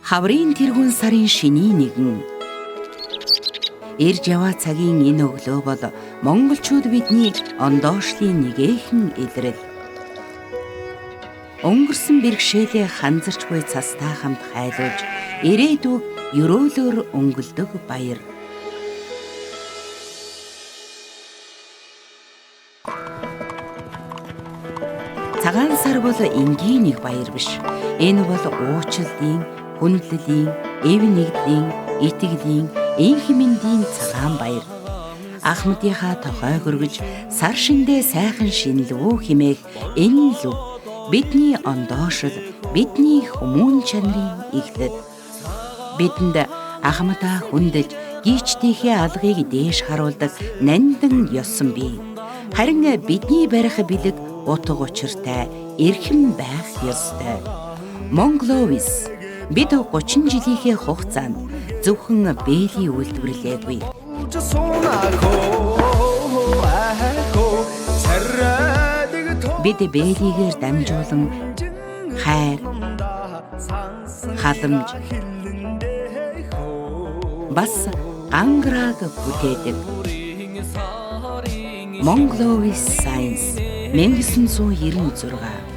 Хаврын тэргүүн сарын шинийн нэгэн ирж яваа цагийн энэ өглөө бол монголчууд бидний ондоошлын нэгээхэн илрэл. Өнгөрсөн бэрхшээлээ ханзарч буй цастай хамт хайлуулж, ирээдүг ерөөлөөр өнгөлдөг баяр. Цагаан сар бол энгийн нэг баяр биш. Энэ бол уучлалын, хүндлэлийн, эв нэгдлийн, итгэлийн, энх мэндийн цагаан баяр. Ахмадынхаа тохой хөргөж сар шиндээ сайхан шинэлвүү химээх энэ л үг бидний ондоошил, бидний хүмүүн чанарын эхлэл. Бидэнд Ахмадаа хүндэлж, гийчдийнхээ алгыг дээш харуулдаг нандин ёсон бий. Харин бидний барих бэлэг утга учиртай, эрхэм байх ёстой. Монголовис бид 30 жилийнхээ хугацаанд зөвхөн бээлий үйлдвэрлээгүй. Бид бээлийгээр дамжуулан хайр, халамж, бас ганграаг бүтээдэг. Mongolis Science 1996.